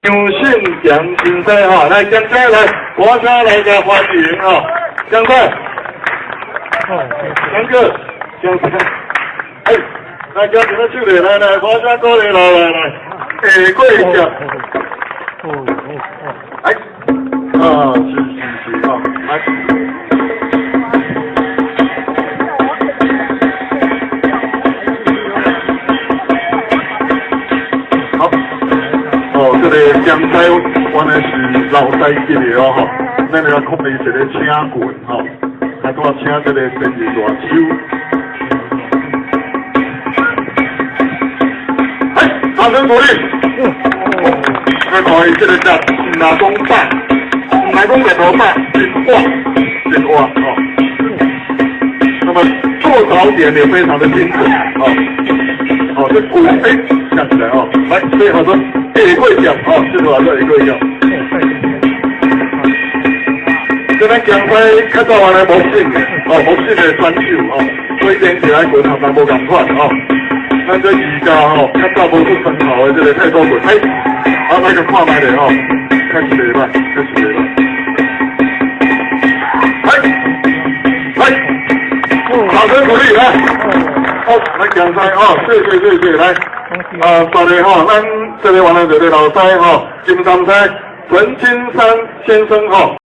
張信祥先生吼，來江仔來，我先來個歡迎吼，江仔，江哥，江仔，哎，來江一個手咧，來來，我先過來，來來來，下過一下，哎，啊，是是是吼，來。好，哦，這個江西原來是老師級的哦，吼，咱來看伊一個請棍吼，來拄仔請這個前任大手。哎，掌聲鼓勵。來看伊這個只，毋若講飽，毋若講連落飽，真活，真活吼。那麼做導點也非常的精準，哦，哦，這鼓哎，下起來哦，來，最後說下過腳，哦，這個話說下過腳。這咱江西較早原來無姓的，哦，無姓的選手哦，所以練起來拳含人無仝款哦。咱這瑜伽吼，較早無出長頭的這個太多拳，哎，啊，來個看覓咧吼，確實袂歹，確實袂歹。來，來，掌聲鼓勵來，好，來江西哦，謝謝謝謝，來，啊，煞來吼，咱這個原來就是老師吼，金山師陳金山先生吼。